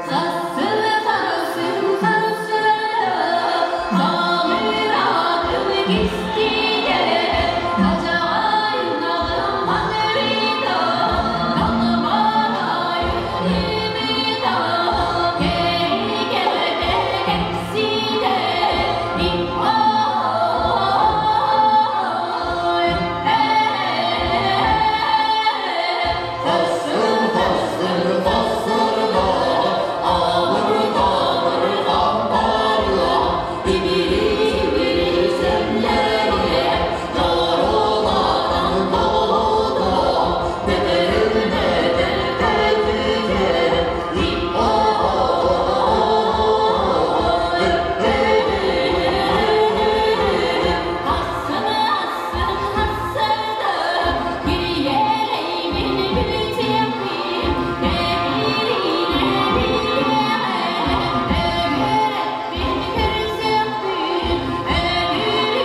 Сассыны сарсын сарсыарда Халыраатын кистигэ Хадьаҕайнаҕым хатырыта Далбарайын ымыта Кэри-кэҕэтэ кэпсиирэ Ой, Хассын, хассын, хассырда, абыр-табыр хампарла, ибири-ибири сэллэриэ, дьоруолатан тоҕута, тэтэрин тэтэр Хассыны ассın хассыды, Кириэлэйбин бүтүөхпүн, Кэбириинэ билиэҕэ, Өгүрэппин көрсүөхпүн, Өгүрүһэ күлүрүн,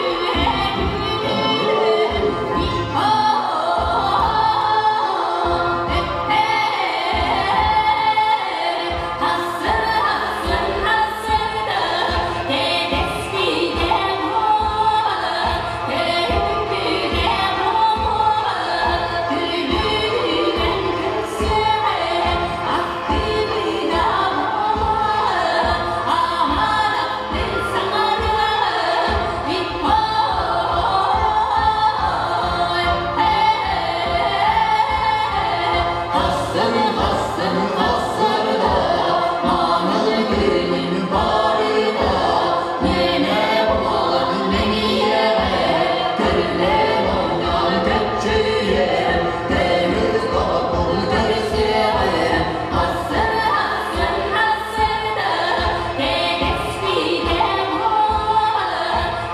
Хассыны ассın хассыды, Тэтэспитэ буола, Төрүппүтэ буола, Күлүгүнэн көрсүөҕэ, Ахтыбыта буола, Амарахтын саҥарыаҕа, Хассын, хассын, хассырда, маҥыл күнүн барыта, мэнэ буолан мэҥиэҕэ, көрүлэн оонньоон көччүйэн, көмүс доҕорбун көрсүөҕүм. Хассыны ассın хассыда, Тэтэспитэ буола,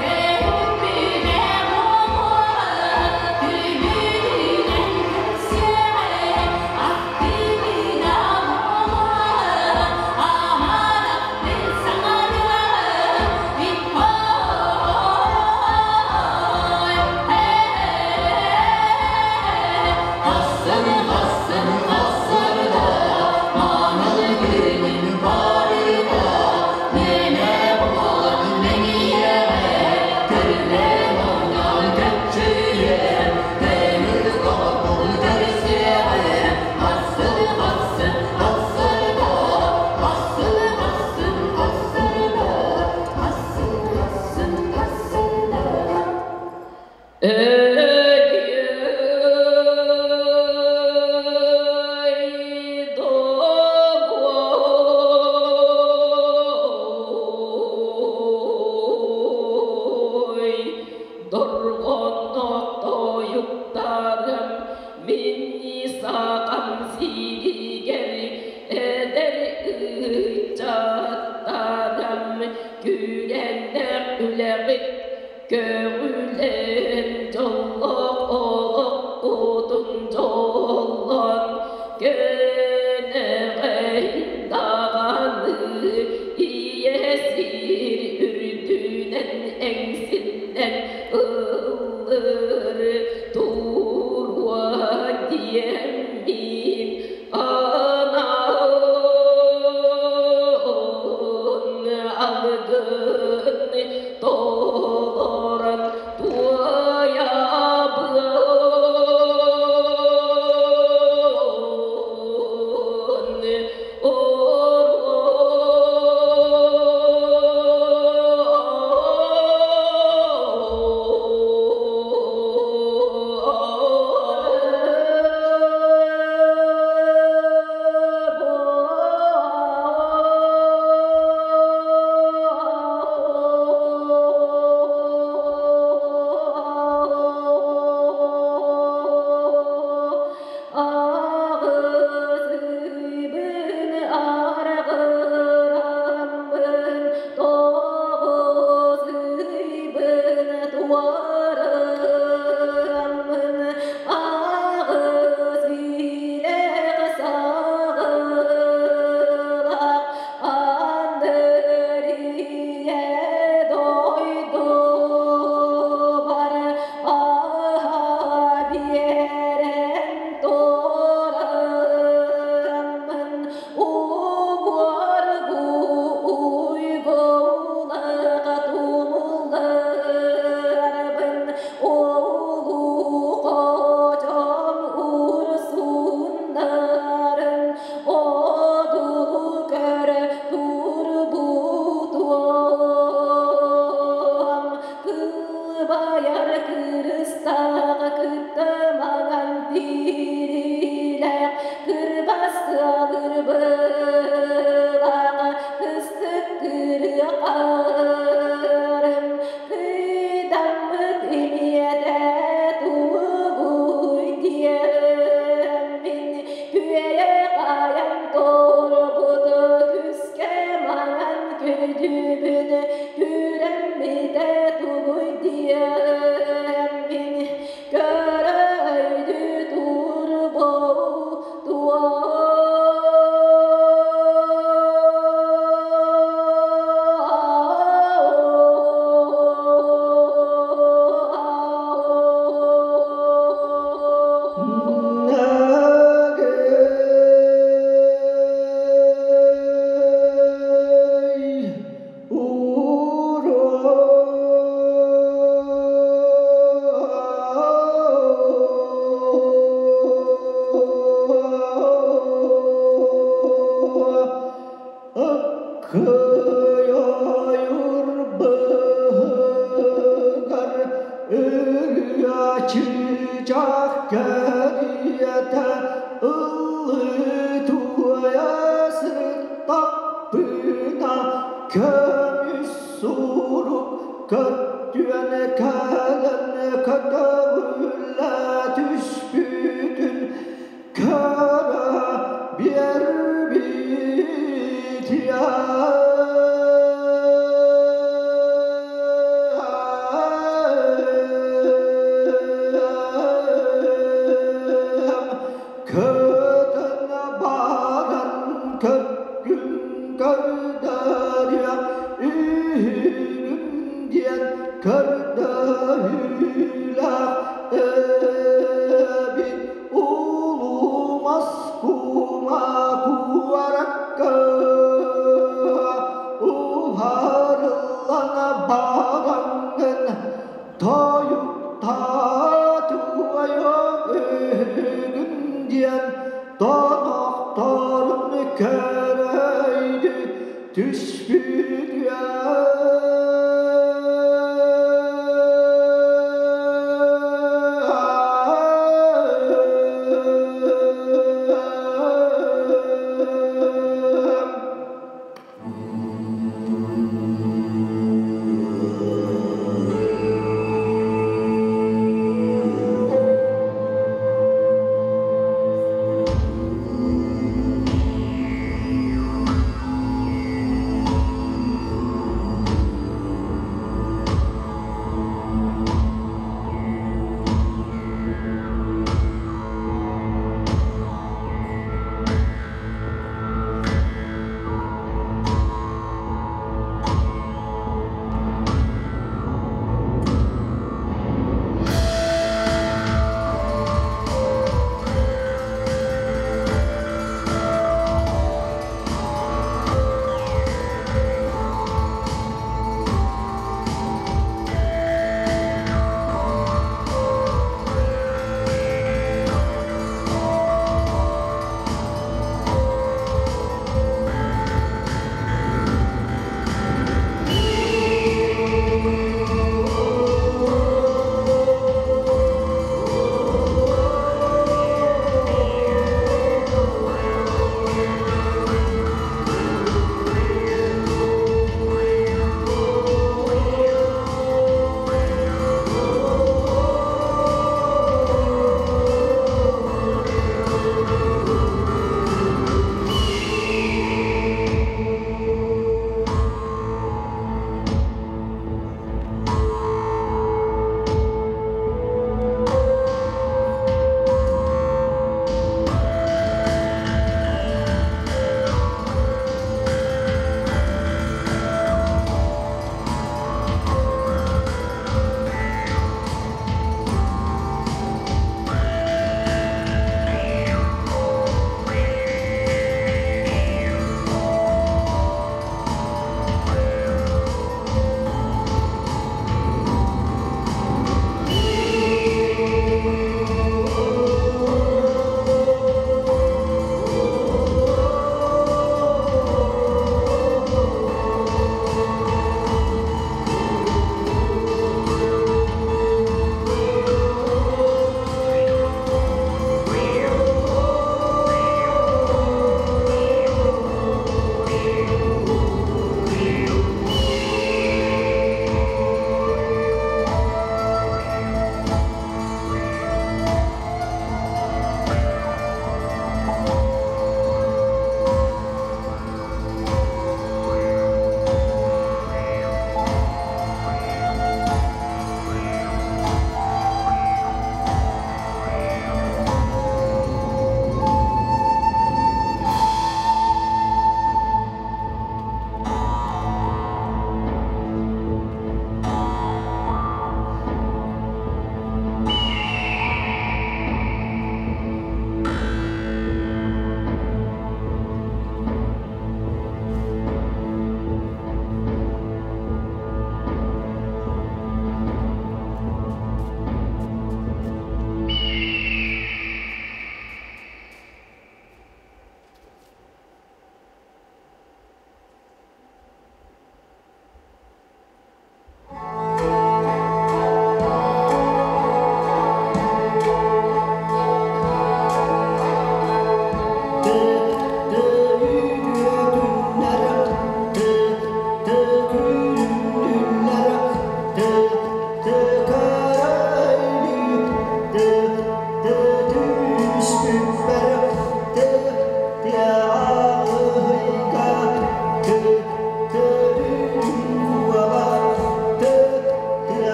Төрүппүтэ буола, Күлүгүнэн көрсүөҕэ, Ахтыбыта буола, Амарахтын саҥарыаҕа, Хассын, хассын, хассырда, маҥыл күнүн барыта, мэнэ буолан мэҥиэҕэ, көрүлэн оонньоон көччүйэн, көмүс доҕорбун көрсүөҕүм. Хассын, хассын, хассырда, хассын, хассын, хассырда, хассын, хассын, хассырда. Эгей, догой, дорҕонно тойуктарым, минни саҕам сиригэр эдэр ыччаттарым, күүгэннээх үлэҕит көҕүлээн дьоллоох олоххутун дьоллон көнөҕөй даҕаны ийэ сир үрдүнэн эҥсиннэн ыллыр туруо диэммин анаан алгын толорон туойабын. Чыычаах кэриэтэ ыллыы туойа сырыттахпына көмүс сурук көрдүөн кэлэн көтөҕүллэ түспүтүн көрө биэрбитиэм. Көтөн баран көргүн көрдөрүөх үһүгүн диэн көрдөһүүлээх эбит улуу Москуба куоракка уһарыллан бараҥҥын тойуктаатуойуох үһүгүн диэн донохторун көрөйдү түспүтүө.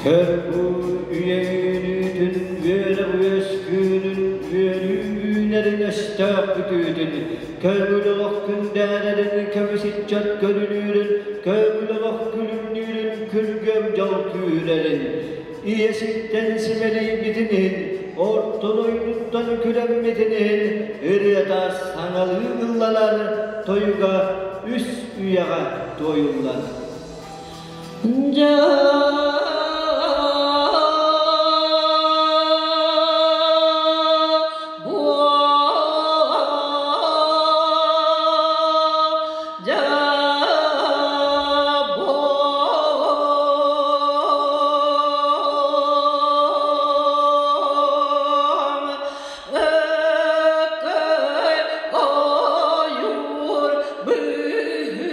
Көр бу үйэ үүнүүтүн, үөрэх үөскүүрүн, үөрүү үүнэрин өстөөх бүтүүтүн, көҥүл олох күндээрэрин, көмүс ыччат көрүлүүрүн, көҥүл олох күлүмнүүрүн, күргөм дьол күүрэрин, ийэситтэн симэлийбитин иһин, орто дойдуттан күрэммитин иһин, ырыата саҥалыы ылланар, тойуга үс үйэҕэ туойуллар. Ойур быһыгар.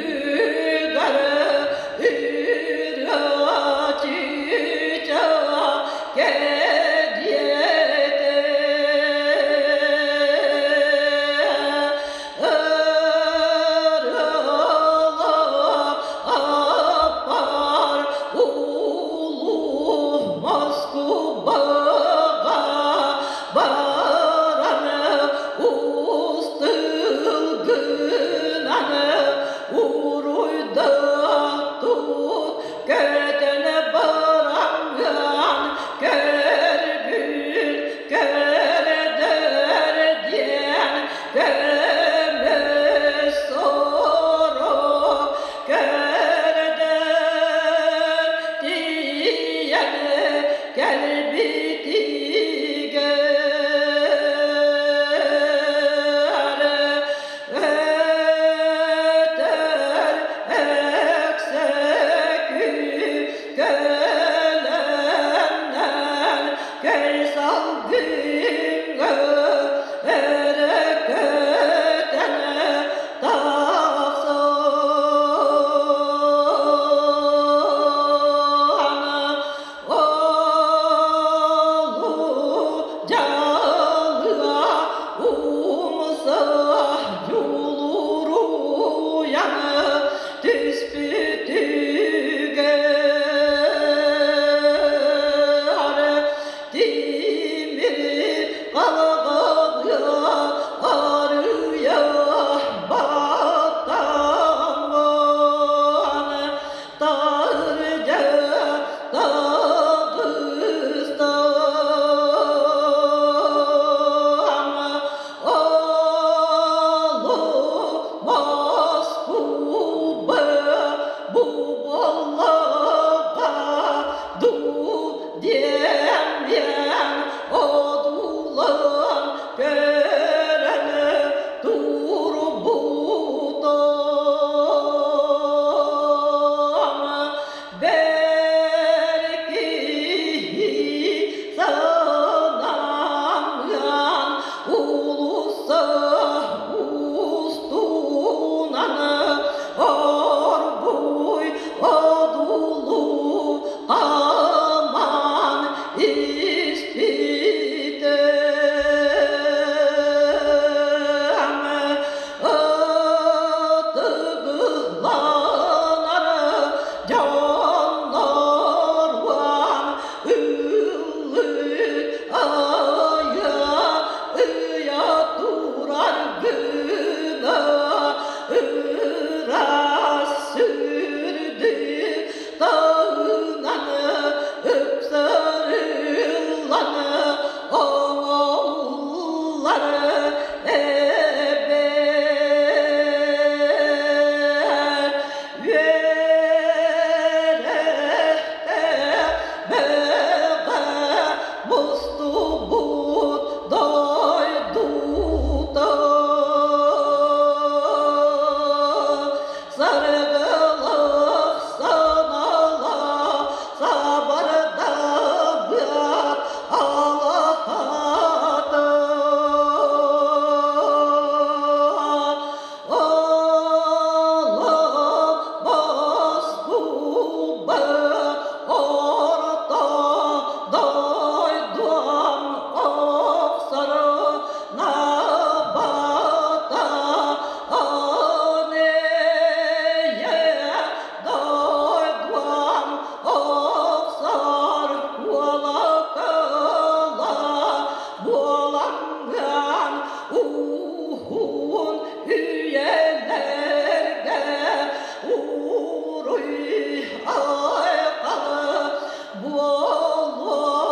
Хааман испитим Ытыгыланар дьоннорбун ыллык айа ыйа турар гына ыраас сүрдүк таһынан ыпсарыллан оҥоһуллар эбээт үөрэхтээх бөҕө мустубут дойдута саргылах санала сабардабыат алаһата Олох губа орто дойдум охсоро набата анее дойдум охсор куолакала буоланган уһун үйэлэргэ уруй айхал буолуохтун.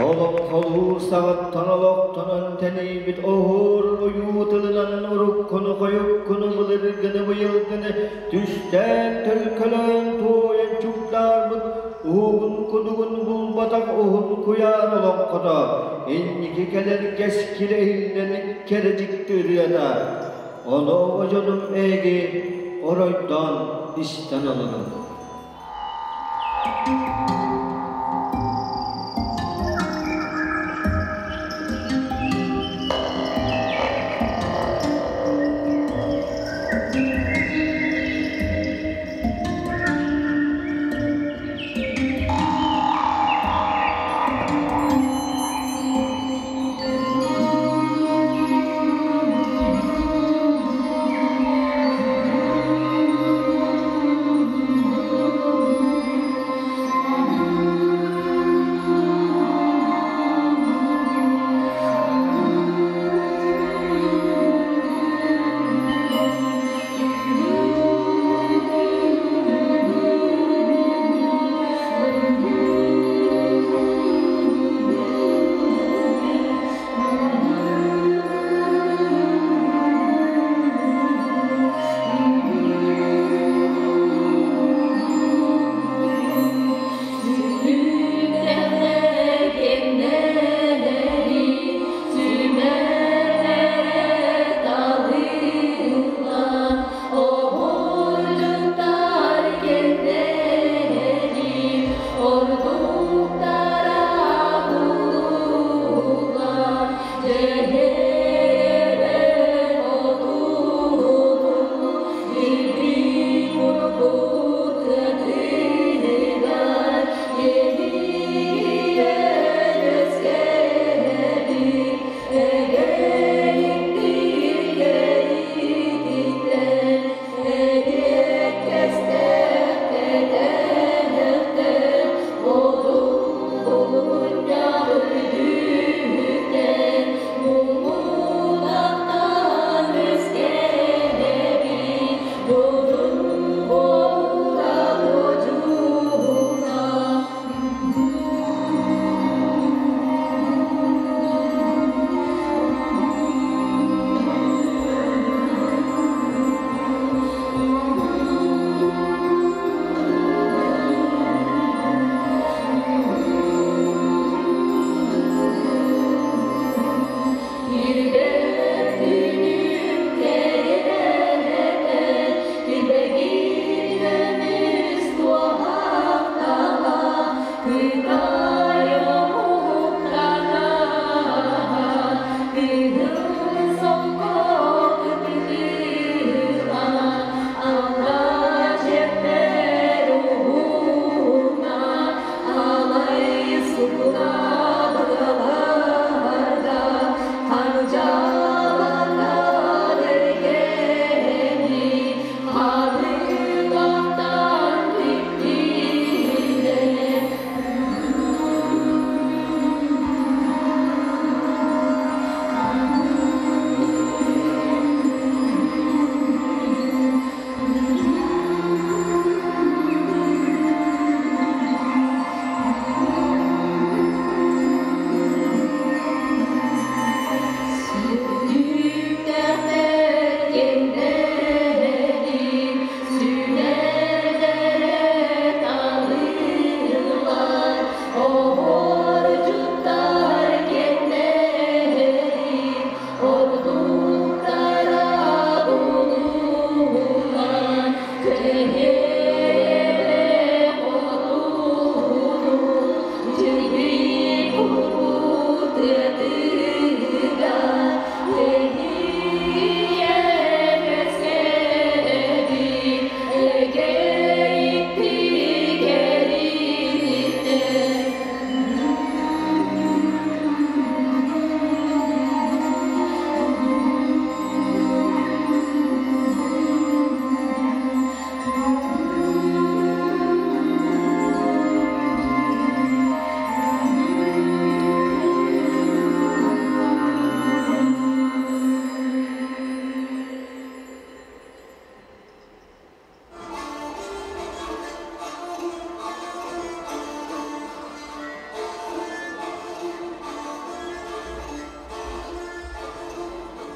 Олоҥхолуур саҕаттан олохтонон тэнийбит оһуор ойуу тылынан уруккуну хойуккуну былыргыны быйылгыны түстээн төлкөлөөн туойан чугдаарбыт уһугун кудугун булбатах уһун куйаар олоҥхото инники кэлэр кэскилэ иһиллэн кэрэ дьикти ырыата ону дьонум эһиги оройдоон истэн олорун.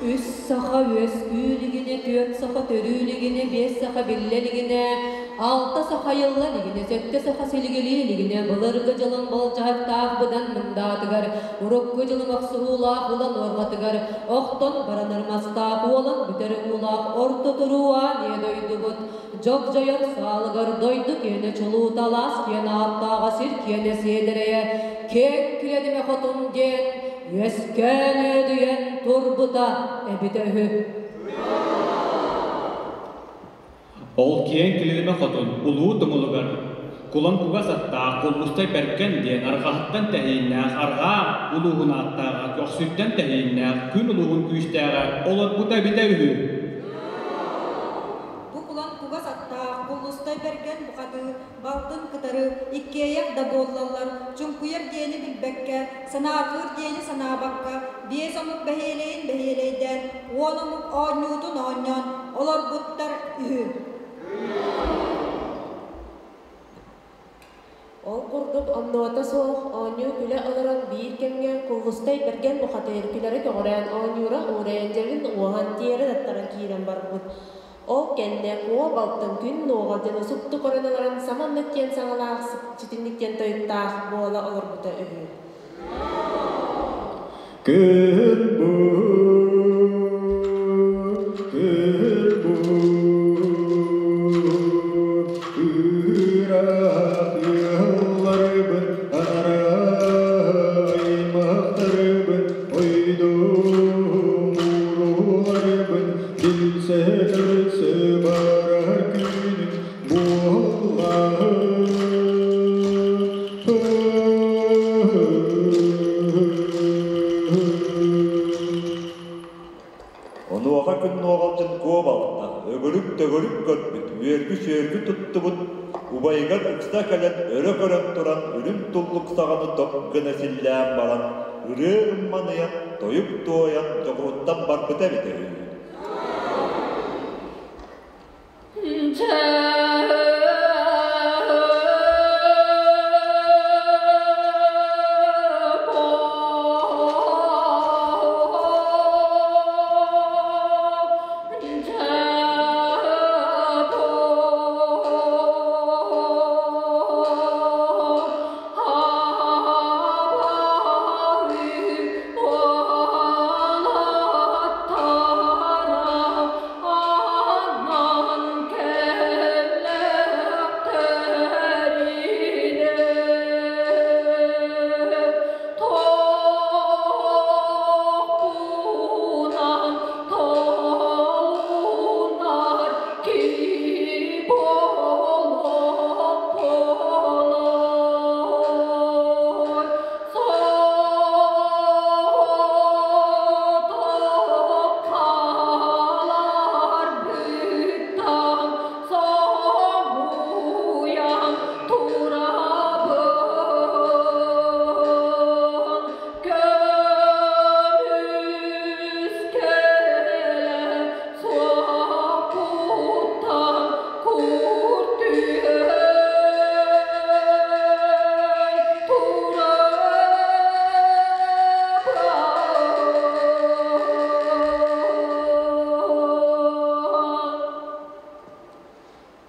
Үс саха үөскүү илигинэ, түөрт саха төрүү илигинэ, биэс саха биллэ илигинэ, алта саха айылла илигинэ, сэттэ саха силигилии илигинэ, былыргы дьылын болдьоһуктаах быдан мындаатыгар, урукку дьылым охсуһуулаах улан уорҕатыгар, охтон баранар мастаах уолан бүтэр уулаах орто туруу аан ийэ дойдубут дьогдьойор саалыгар дойду киэнэ чулуута алаас киэн ааттааҕа сир киэнэ сиэдэрэйэ киэҥ килэдимэ хотун диэн үөскээн үөдүйэн турбута эбитэ үһү. Ол киэҥ килэдимэ хотун улуу тумулугар кулан кугас аттаах Куллустай Бэргэн диэн арҕаһыттан тэһииннээх арҕаа улууһун ааттааҕа көхсүттэн тэһииннээх күн улууһун күүстээҕэ олорбута эбитэ үһү. Бу кулан кугас аттаах Куллустай Бэргэн бухатыыр балтын кытары иккиэйэх да буоллаллар, чуҥкуйар диэни билбэккэ, санаарҕыыр диэни санаабакка, биэс омук бэһиэлэйин бэһиэлэйдээн, уон омук оонньуутун оонньоон олорбуттар үһү. Ол курдук оннуота суох оонньуу-күлэ олорон биир кэмҥэ Куллустай Бэргэн бухатыыр күлэрэ көҕүрээн оонньуура уурайан дьэбин уоһан тиэрэ таттаран киирэн барбыт. Ол кэннэ куо балтын күн нуоҕа диэн усупту көрөн олорон саманнык диэн саҥалаах ситинник диэн тойуктаах буола олорбута үһү. Күн бу, күн бу, ыраах ыалларбын, анараа аймахтарбын, ойдом урууларбын, билсэ көрсө барар күнүм буолла. Онуоха күн Нуоҕалдьын куо балта, өгүрүк-төгүрүк көрбүт, үөргү-сүөргү туттубут, убайыгар ыкса кэлэн өрө көрөн туран үрүҥ туллук саҕаны топ гына силлээн баран, ырыа ымманыйан, тойук туойан дьоҕуруттан барбыта эбитэ үһү.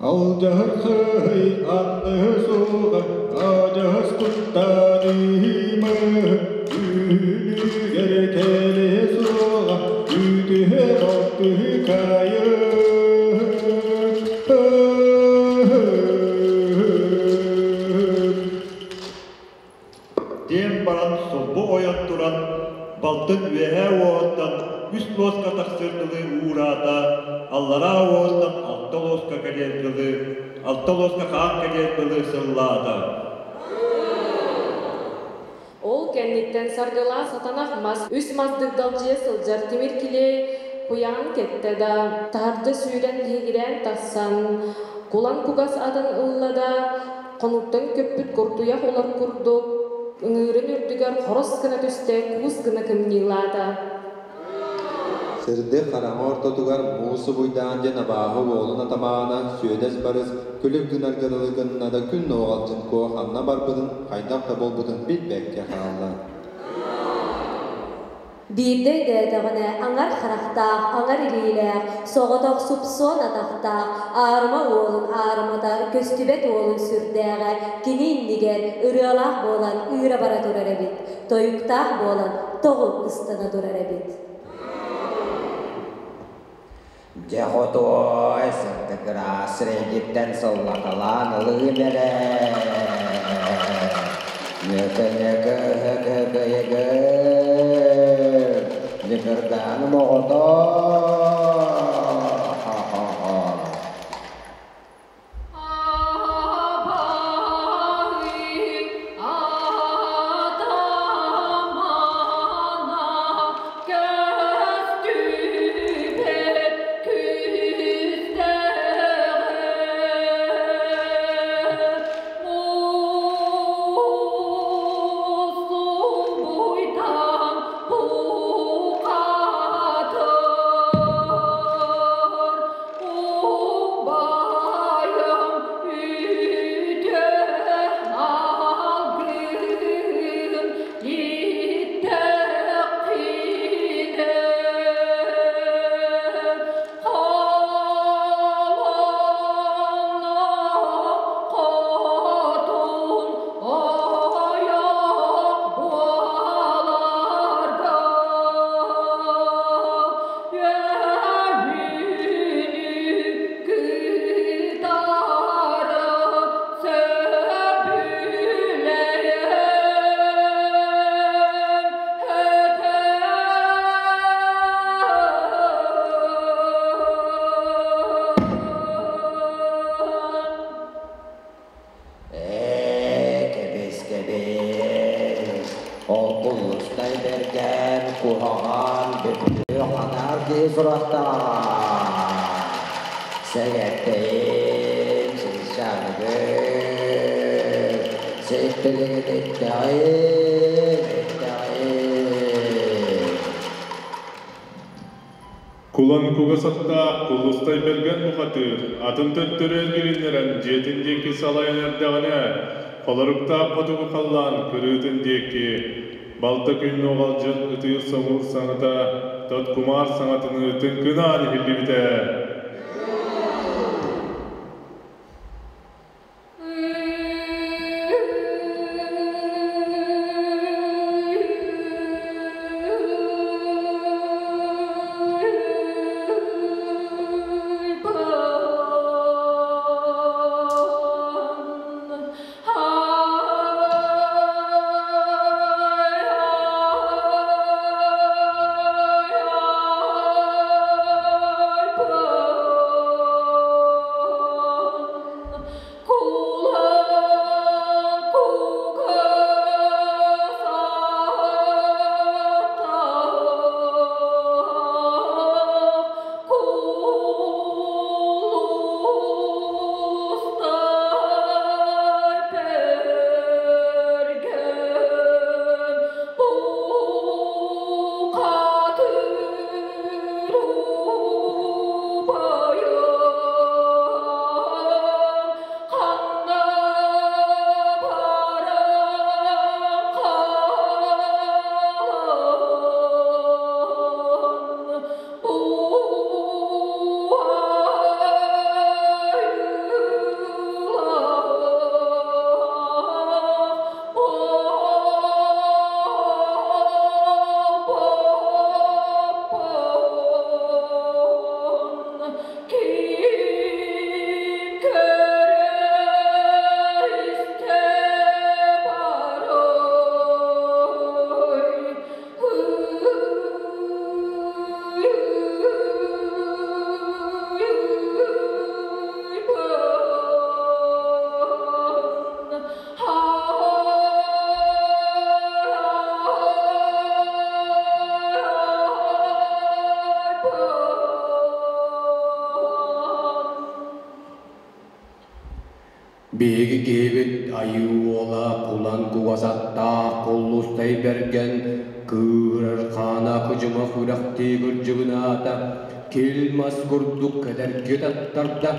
Алдьархай анны суоҕа адьас куттаныма, үүнүгэр кэлиэ суоҕа үтүө балтыкайы. Диэн баран сулбу ойон туран, балтын үөһээ уоһуттан үс луоска тахсыар дылы уураата, аллараа уоһуттан алта луоска кэлиэр дылы, алта луоска хаан кэлиэр дылы сыллаата. Ол кэнниттэн саргылаах сатанах мас үс мас дыгдалдьыйа сылдьар тимир килиэй куйаҕын кэттэ да, таһырдьа сүүрэн лиһигирээн тахсан, кулан кугас атын ылла да, хонууттан көппүт куртуйах улар курдук, ыҥыырын үрдүгэр хорос гына түстэ, куус гына кымньыылаата. Сырдык хараҥа ортотугар муус субуйдаан диэн абааһы уолун атамаана Сүөдэс Барыс күлүк гынарга дылы гынна да күн Нуоҕалдьын Куо ханна барбытын, хайдах да буолбутун билбэккэ хаалла. Биирдэ өйдөөтөҕүнэ аҥар харахтаах, аҥар илиилээх, соҕотох супсуон атахтаах, аарыма уолун аарымата, көстүбэт уолун сүрдээҕэ кини иннигэр ырыалаах буолан ыыра бара турар эбит, тойуктаах буолан тоҕу ыстана турар эбит. Дьэ хотуой, сырдык ыраас сирэйгиттэн сыллаталаан ылыым эрэ. Ньөкө-ньөкө ыһык-ыһык Ньыкырдааным оҕото. Хо-хо-хо. Ээ, кэбис, кэбис. Ол куллустай бэргэн, куһаҕан, бүппү ханар киһи сурахтаах. Сэгэппэйим, сылдьаныгым, сиппилигин иттэҕим, иттэҕим. Кулан кугас аттаах Куллустай Бэргэн бухатыыр, атын төттөрү эргилиннэрэн дьиэтин диэки салайан эрдэҕинэ, холоруктаах хотугу халлаан кырыытын диэки балта күн нуоҕалдьын ытыыр-соҥуур саҥата тот кумаар саҥатыныы тыҥкынаан иһиллибитэ. Биһиги киһибит Айыы Уола Кулан кугас аттаах Куллустай Бэргэн кыырар хаана кыдьымах үрэхтии кырдьыгынаата, кил мас курдук кэдэрги таттарда,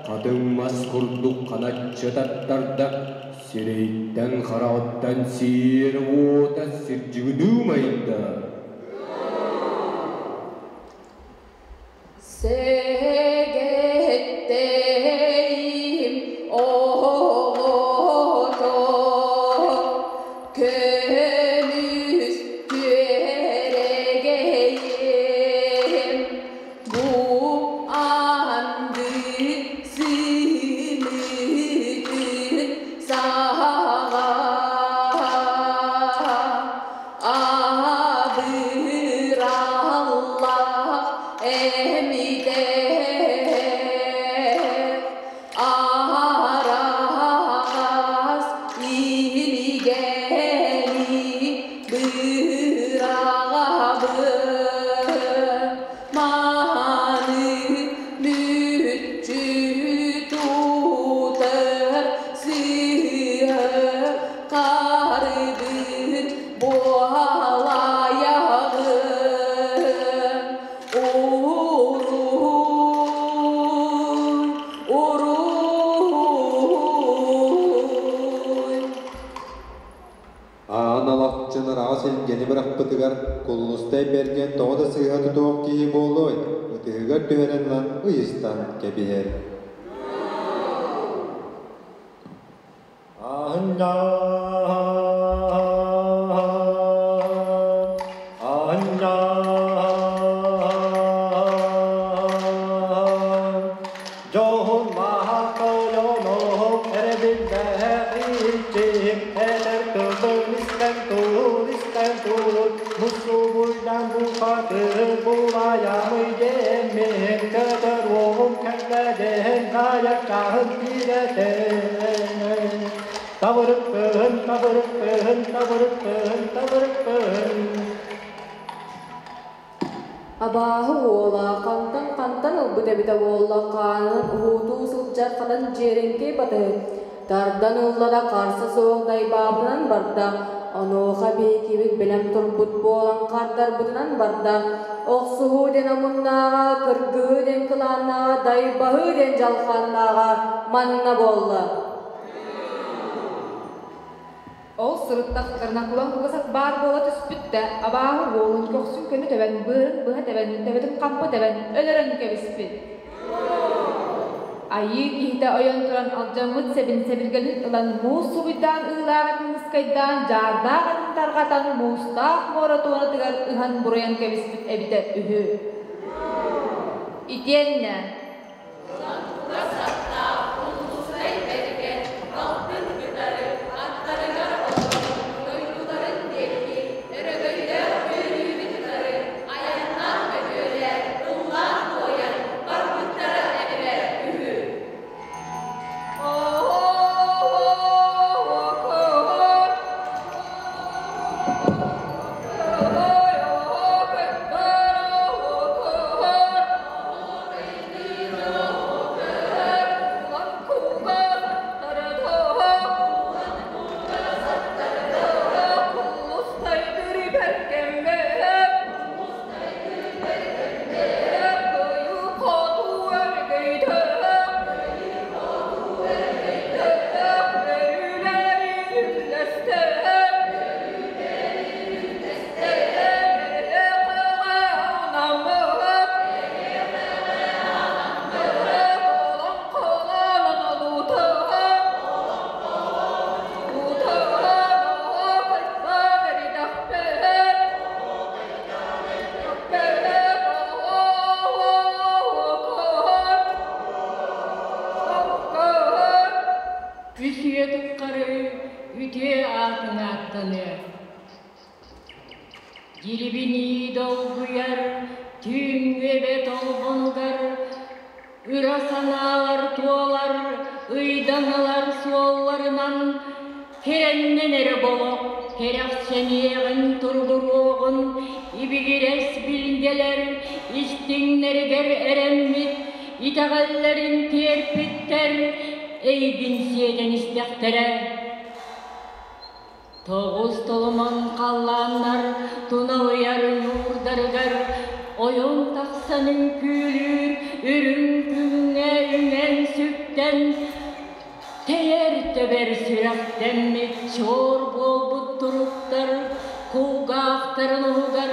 хатыҥ мас курдук ханаччы таттарда, сирэйтэн хараҕыттан сиэр уота сирдьигиныы умайда. Эмитэх араас илигэни быраҕабын, маны мүччү тутар сыһар харыбын буолайаҕын. Уруй, уруй. Аан Алахчын араҕас илгэни бырахпытыгар Куллустай Бэргэн тоҕо да сыыһа тутуох киһи буолуой, ытыһыгар түһэрэн ылан ыйыстан кэбиһэр. Дьоһун маһа тойоноһум эрэбиллээх иччиһим этэр тылбын истэн тур, истэн тур, мусубуйдан бухатыр булайамый диэммин, көтөр уоҕум кэллэдиһин кайакчаһын киирэтин. Табырыкпын, табырыкпын, табырыкпын, табырыкпын. Абааһы уола хантан-хантан ылбыт эбитэ буолла хаанынан уһуутуу сылдьар хатан дьиэрэҥкэй батыһы тардан ылла да харса суох дайбаабытынан барда. Онуоха биһикибит бэлэм турбут буолан хардарбытынан барда. Охсуһуу диэн омуннааҕа, кыргыһыы диэн кылааннааҕа, дайбаһыы диэн дьалхааннааҕа манна буолла. Ол сырыттахтарына кулан кугас ат баар буола түспүт да, абааһы уолун көхсүн көнө тэбэн, быарын быһа тэбэн, төбөтүн хампы тэбэн, өлөрөн кэбиспит. Айыы киһитэ ойон туран алдьаммыт сэбин сэбиргэлин ылан муус субуйдаан ыылаах атын ыскайдаан, дьаардаах атын тарҕатан, муустаах муора туонатыгар ыһан буруйан кэбиспит эбитэ үһү. Итиэннэ Кугас аттаах Уллустай Бэргэн балтын кытары аттарыгар олорон дойдуларын диэки өрөгөйдөөх үөрүүнү кытары айаннаан көтүөлээн, ыллаан-туойан барбыттара эбитэ үһү. Үс үйэ тухары үтүө аатын ааттаныа. Дьирибинии долгуйар түүҥҥү эбэ толбонугар ыра санаалар туолар, ыйдаҥалар суолларынан кэрэннэн эрэ болох кэрэхсэниэҕин туругуруоҕун ибигирэс билгэлэр истиҥнэригэр эрэммит итэҕэллэрин тиэрпиттэр эйигин сиэтэн истэхтэрэ. Тоҕус толомон халлааннар туналыйар ньуурдарыгар ойон тахсан үҥкүүлүүр үрүҥ күҥҥэ үҥэн-сүктэн тэйэр тэбэр сүрэхтэммит чуор буолбут туруктар кулгаахтарын уһугар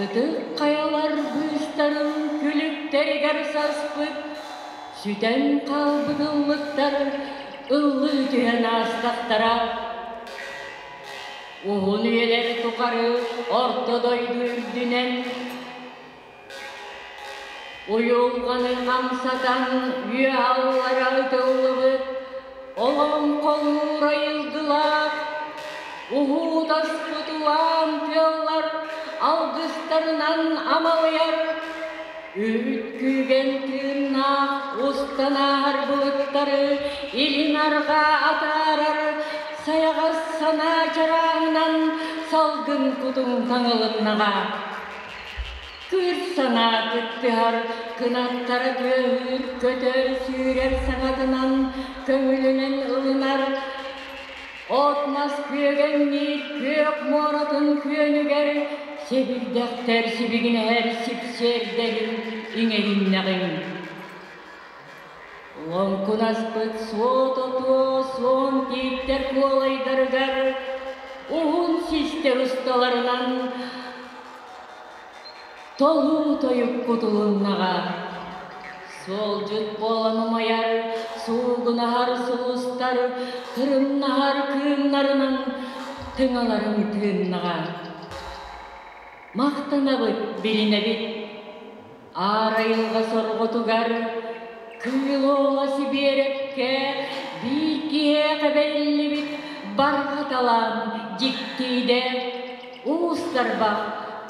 ытык хайалар быыстарын күлүктэригэр саспыт сүтэн хаалбыт ыллыктар ыллыы түһэн аастахтара. Уһун үйэлэр тухары орто дойду үрдүнэн уйулҕаны хамсатан үө аллара ытыллыбыт олоҥхолуур айылгылаах уһуутаспыт улаан тыаллар алгыстарынан амалыйар. Үүт күүгэн тыыннаах устан ааһар былыттары илин арҕаа атаарар сайаҕас санаа чарааһынан салгын кутуҥ таҥылыннаҕа. Кыыр санаа кыттыһар, кынаттара тыаһыыр, көтөр, сүүрэр саҥатынан көҥүлүнэн ылынар От-мас күөгэҥниир күөх муоратын күөнүгэр сэбирдэхтэр сибигинэһэр сипсиэрдэрин иҥэриннэҕиҥ. Лоҥкунаспыт суот-отуо суон тииттэр куолайдарыгар уһун систэр усталарынан толуу тойук кутулуннаҕа. Суолдьут буолан умайар, суугунаһар сулустар, тырымнаһар кыымнарынан тыҥаларын тыыннаҕа. Махтанабыт, билинэбит, аар айылҕа сорҕотугар кыыл уола Сибиэрэпкэ биир киһиэхэ бэриллибит барҕа талаан дьиктиидэ уус тарбах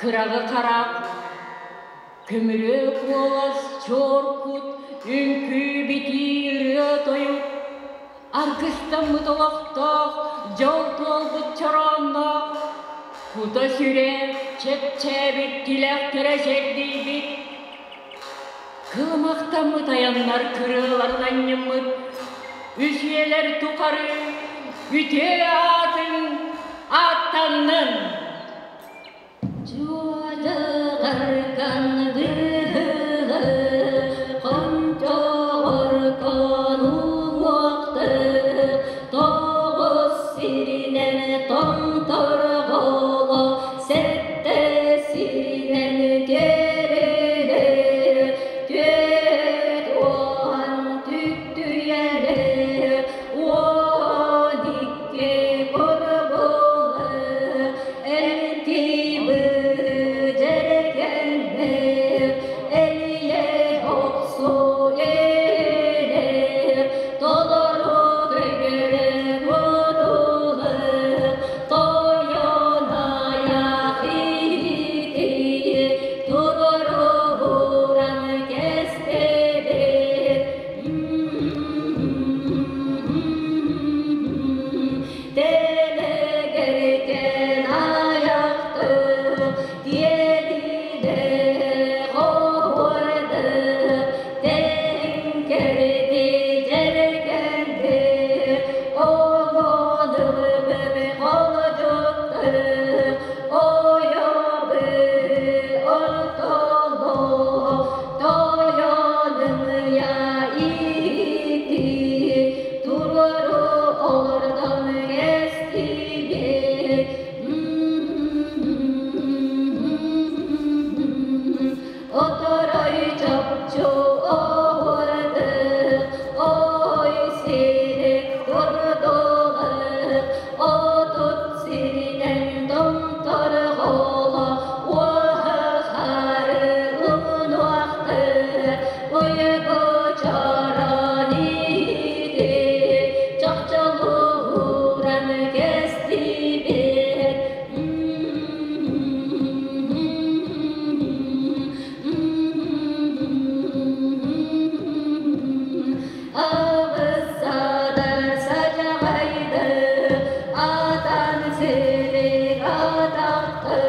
кыраҕы харах Көмүрүө куолас, чуор кут, үҥкүү, битии, ырыа-тойук, аргыстаммыт олохтоох, дьол туолбут чороонноох, кута-сүрэ чэпчээбит, тилэхтэрэ чэрдийбит, кылымахтаммыт айаннар кырыаларын анньыммыт, үс үйэлэр тухары үтүө аатыҥ ааттаннын! Дьуодыҕарган быһыылы, хончоҕоркон уҥуохтык, тоҕус сиринэн томторҕоло, сэттэ сиринэн тиэрилэ, түөрт уон түктүйэрэ, уон икки курбулы, Тэлэгэркэн айахтык, тиэлиилээх оһуордук, тэҥкэрди дьэргэнник, оҕонубун холдьуттук, ойобу ортоло, тойонумуйа ити, туруору олордон кэстибит. Оторой чопчу оһуордук, ой сирик курдугук, отут сиринэн томторҕоло, уоһахары уҥуохтык, уйгу чорон иһити, чохчолууран кэстибит. Абысадар садьаҕайды, атан сирик атахты,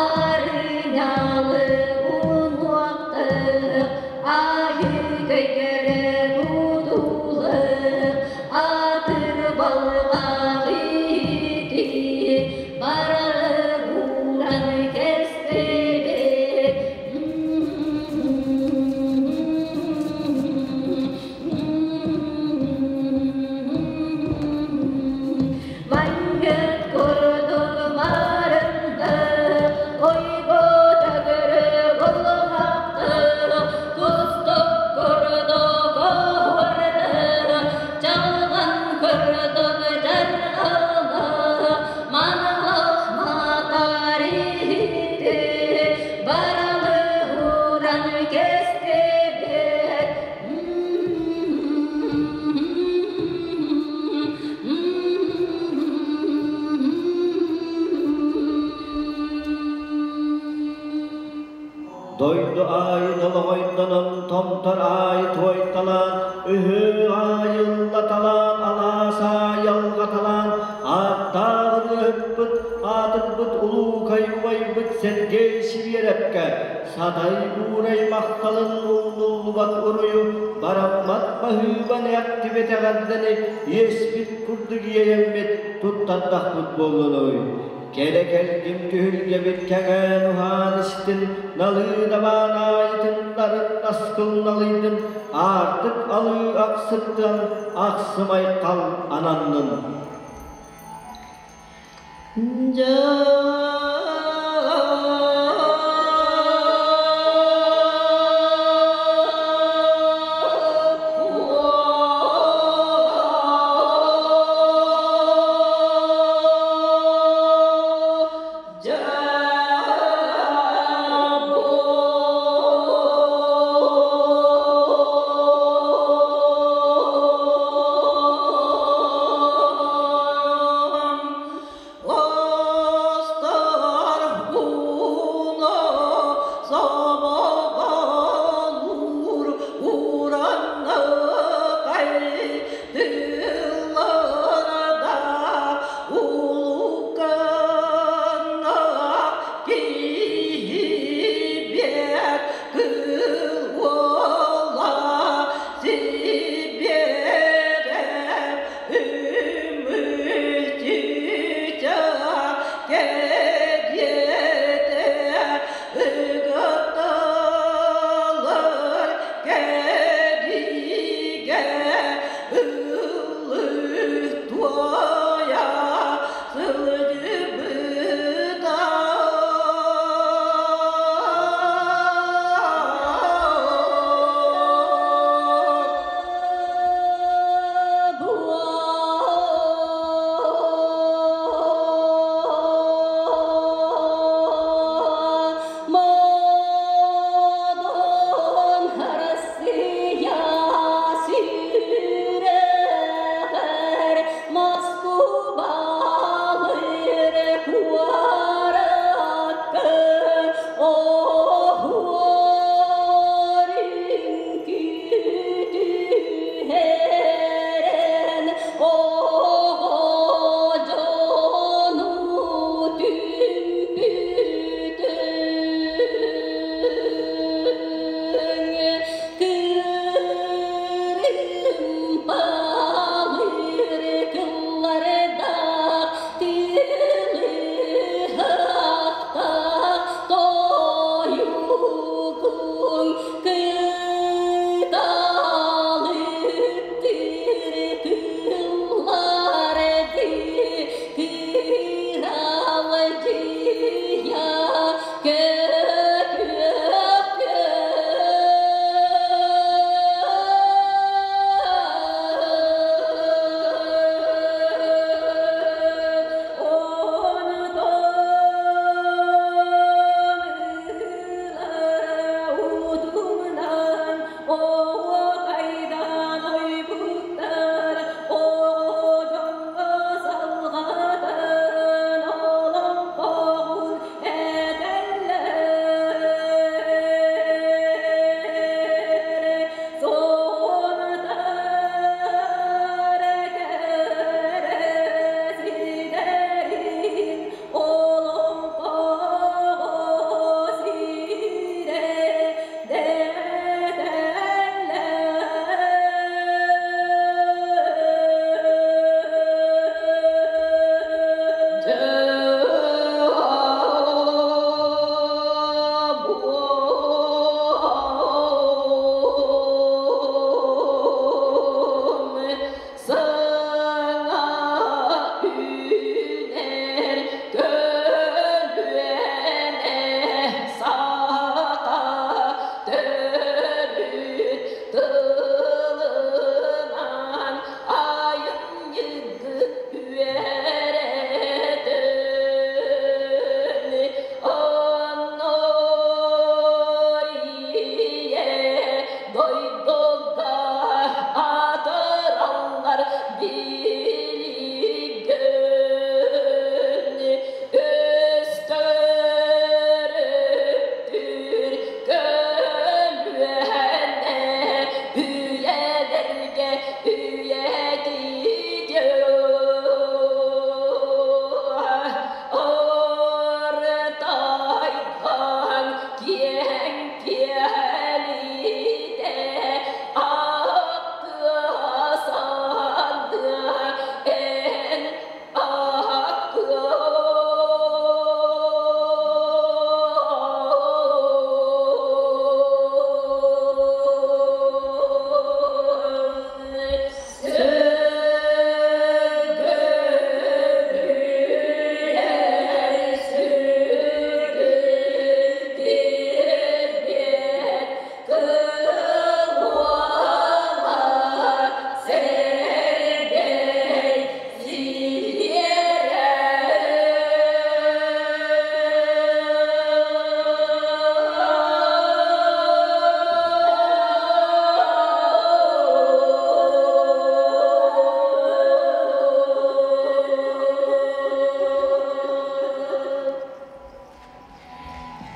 арыҥалы унуохты, айыы көйгөрө кутулы, атыр балҕах ити, барары бууран кэстибит. Манньыт курдук марынды, Дойду аайы долоҕойдонон, томтор аайы туойталаан, ыһыы аайы ыллаталаан, алаас аайы алҕаталаан, ааттаах ырыаһыппыт, аатырбыт улуукай убайбыт Сергей Сибиэрэпкэ сатай буурай махталын умнуллубат уруйу бараммат баһыыбан эхтибит эҕэрдэни иэспит курдук иэйэммит туттардахпыт буоллунуй. Кэрэ кэлгим түһүлгэбит кэҥээн уһаан истин, налыы дабаан аайытын нарын наскыл налыйдын, аартык алыы ахсыттан ахсымай хал ананнын. Дьэ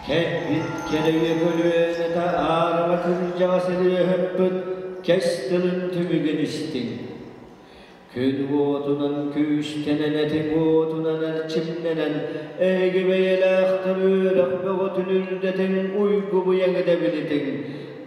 Кэлбит кэрэ үйэ көлүөнэтэ аарыма кырдьаҕас ырыаһыппыт кэс тылын түмүгүн истиҥ. Күн уотунан күүстэнэн, этиҥ уотунан эрчимнэнэн, эһиги бэйэлээхтэр үөрэх бөҕөтүн үрдэтиҥ, уйгу быйаҥы дэбилитиҥ.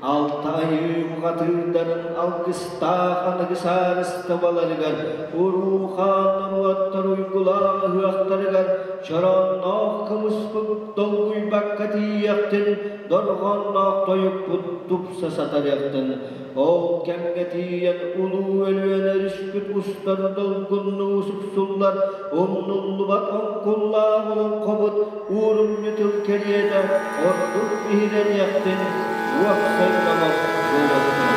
Алта айыы бухатыырдарын алгыстаах аныгы саарыстыбаларыгар, уруу-хаан норуоттар уйгулаах ыһыахтарыгар чороонноох кымыспыт долгуйбакка тиийиэхтин, дорҕоонноох тойукпут тупса сатарыахтын. Ол кэмҥэ тиийэн улуу Өлүөнэ өрүспүт устар долгуннуу суксуллар, умнуллубат оҥкуллаах олоҥхобут уурумньу тыл кэриэтэ ордук биһирэниэхтин, уопсай номох буолуохтун.